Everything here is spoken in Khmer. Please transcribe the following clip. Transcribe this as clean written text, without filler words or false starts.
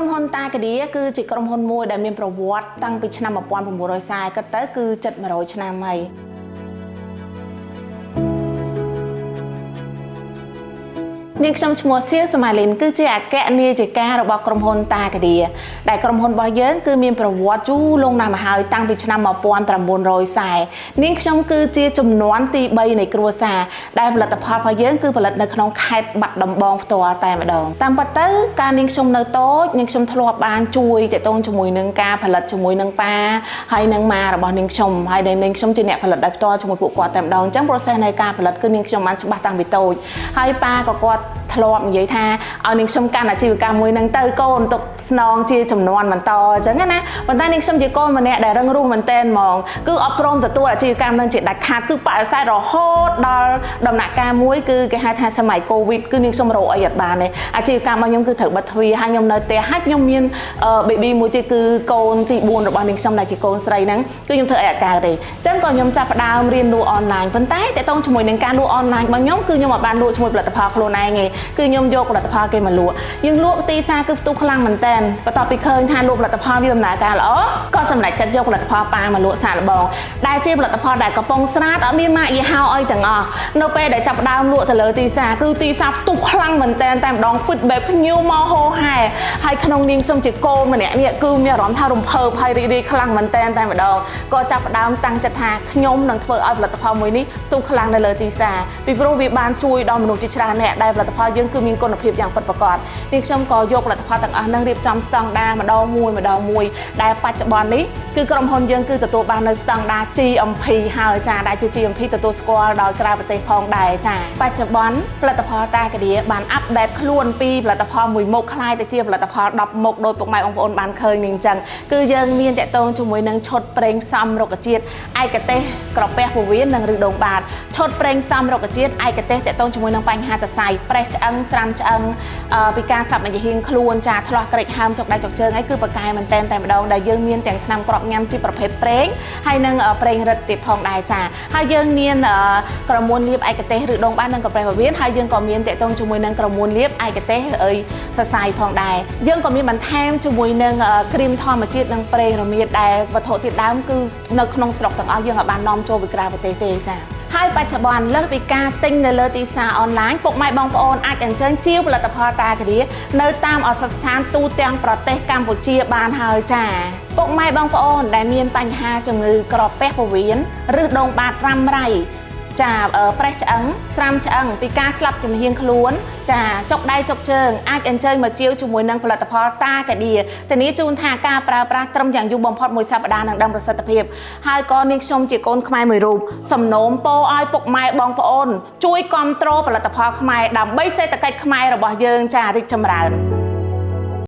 ក្រុមហ៊ុនតាកាឌាគឺជាក្រុមហ៊ុនមួយដែលមានប្រវត្តិតាំងពីឆ្នាំ1940គិតទៅគឺជិត100ឆ្នាំហើយនាងខ្ញុំឈ្មោះសៀសម៉ាលីនគឺជាអគ្គនាយិការបស់ក្រុមហ៊ុនតាកាឌាដែលក្រុមហ៊ុនរបស់យើងគឺមានប្រវត្តិយូរលង់ណាស់មកហើយតាំងពីឆ្នាំ1940នាងខ្ញុំគឺជាជំនាន់ទី3នៃគ្រួសារដែលផលិតផលរបស់យើងគឺផលិតនៅក្នុងខេត្តបាត់ដំបងផ្ទាល់តែម្ដងតាមពិតទៅកាលនាងខ្ញុំនៅតូចនាងខ្ញុំធ្លាប់បានជួយទាក់ទងជាមួយនឹងការផលិតជាមួយនឹងប៉ាហើយនឹងម៉ារបស់នាងខ្ញុំហើយដែលនាងខ្ញុំជាអ្នកផលិតដោយផ្ទាល់ជាមួយពួកគាត់តែម្ដងអញ្ចឹង process នៃការផលិតគឺនាងខ្ញុំបានច្បាស់តាំងពីតូចហើយប៉ាក៏គាត់ធ្លាប់និយាយថាឲ្យនាងខ្ញុំកាន់អាជីវកម្មមួយហ្នឹងទៅកូនទុកស្នងជាចំនួនបន្តអញ្ចឹងណាប៉ុន្តែនាងខ្ញុំជាកូនម្នាក់ដែលរឹងរូសមែនតែនហ្មងគឺអត់ព្រមទទួលអាជីវកម្មនឹងជាដាច់ខាតគឺបដិសេធរហូតដល់ដំណាក់កាលមួយគឺគេហៅថាសម័យកូវីដគឺនាងខ្ញុំរកអីអត់បានទេអាជីវកម្មរបស់ខ្ញុំគឺត្រូវបិទទ្វារហើយខ្ញុំនៅផ្ទះហើយខ្ញុំមាន baby មួយទៀតគឺកូនទី4របស់នាងខ្ញុំដែលជាកូនស្រីហ្នឹងគឺខ្ញុំធ្វើអីអត់កើតទេអញ្ចឹងក៏ខ្ញុំចាប់ផ្ដើមរៀនលក់អនឡាញប៉ុន្តែតកតងជាមួយនឹងការលក់អនឡាញរបស់ខ្ញុំគឺខ្ញុំអត់បានលក់ជាមួយផលិតផលខ្លួនឯងទេគឺខ្ញុំយកផលិតផលគេមកលក់យើងលក់ទីផ្សារគឺផ្ទុះខ្លាំងមែនតើបន្ទាប់ពីឃើញថាលក់ផលិតផលវាដំណើរការល្អក៏សម្រេចចិត្តយកផលិតផលប៉ាមកលក់សាកល្បងដែលជាផលិតផលដែលកំពុងស្រាតអត់មានម៉ាកយីហោអីទាំងអស់នៅពេលដែលចាប់ផ្ដើមលក់ទៅលើទីផ្សារគឺទីផ្សារផ្ទុះខ្លាំងមែនតើតែម្ដង feedback ភ្ញៀវមកហោហែហើយក្នុងនាមខ្ញុំជាកូនម្នាក់នេះគឺមានអារម្មណ៍ថារំភើបហើយរីករាយខ្លាំងមែនតើតែម្ដងក៏ចាប់ផ្ដើមតាំងចិត្តថាខ្ញុំនឹងធ្វើឲ្យផលិតផលមួយនេះផ្ទុះខ្លាំងនៅលើទីផ្សារពីព្រោះវាបានជួយដល់មនុស្សជាច្រើនអ្នកដែលផលិតផលយើងគឺមានគុណភាពយ៉ាងពិតប្រាកដនេះខ្ញុំក៏យកផលិតផលទាំងអស់ហ្នឹងរៀបចំស្តង់ដារម្ដងមួយម្ដងមួយដែលបច្ចុប្បន្ននេះគឺក្រុមហ៊ុនយើងគឺទទួលបាននៅស្តង់ដារ GMP ហើយចាដែលជា GMP ទទួលស្គាល់ដោយក្រៅប្រទេសផងដែរចាបច្ចុប្បន្នផលិតផលតាកាឌាបាន update ខ្លួនពីផលិតផលមួយមុខក្លាយទៅជាផលិតផល10មុខដោយពុកម៉ែបងប្អូនបានឃើញនេះអញ្ចឹងគឺយើងមានតកតងជាមួយនឹងឈុតប្រេងផ្សំរុក្ខជាតិឯកទេសក្រពះពោះវៀននិងឬដងបាតឈុតប្រេងផ្សំរុក្ខជាតិឯកទេសតកតងជាមួយនឹងបញ្ហាសរសៃប្រេះឆ្អឹងស្រាំឆ្អឹងពីការសាប់មជ្ឈហៀងខ្លួនចាឆ្លោះក្រិចហើមចុកដៃចុកជើងអីគឺប្រកែមែនតែនតែម្ដងដែលយើងមានទាំងថ្នាំគ្រាប់ញ៉ាំជាប្រភេទប្រេងហើយនិងប្រេងរឹតទៀតផងដែរចាហើយយើងមានក្រមួនលាបឯកទេសឬដងបាតនិងក្រពះពោះវៀនហើយយើងក៏មានតកតងជាមួយនឹងក្រមួនលាបឯកទេសអីសរសៃផងដែរយើងក៏មានបន្ថែមជាមួយនឹងគ្រីមធម្មជាតិនិងប្រេងរមៀតដែលវត្ថុធាតុដើមគឺនៅក្នុងស្រុកទាំងអស់យើងអាចបាននាំចូលពីក្រៅប្រទេសទេចាហើយបច្ចុប្បន្នលើសពីការទិញនៅលើទីផ្សារអនឡាញពុកម៉ែបងប្អូនអាចអញ្ជើញជាវផលិតផលតាកាឌានៅតាមឱសថស្ថានទូទាំងប្រទេសកម្ពុជាបានហើយចាពុកម៉ែបងប្អូនដែលមានបញ្ហាជំងឺក្រពះពោះវៀនឬដងបាតរ៉ាំរ៉ៃចាប្រេះឆ្អឹងស្រាំឆ្អឹងពីការស្លាប់ចំហៀងខ្លួនចាចុកដៃចុកជើងអាចអញ្ជើញមកជាវជាមួយនឹងផលិតផលតាកាឌាធានាជូនថាការប្រើប្រាស់ត្រឹមយ៉ាងយូរបំផុតមួយសប្តាហ៍នឹងដឹងប្រសិទ្ធភាពហើយក៏នាងខ្ញុំជាកូនខ្មែរមួយរូបសំណូមពរឲ្យពុកម៉ែបងប្អូនជួយគ្រប់គ្រងផលិតផលខ្មែរដើម្បីសេដ្ឋកិច្ចខ្មែររបស់យើងចារីកចម្រើន។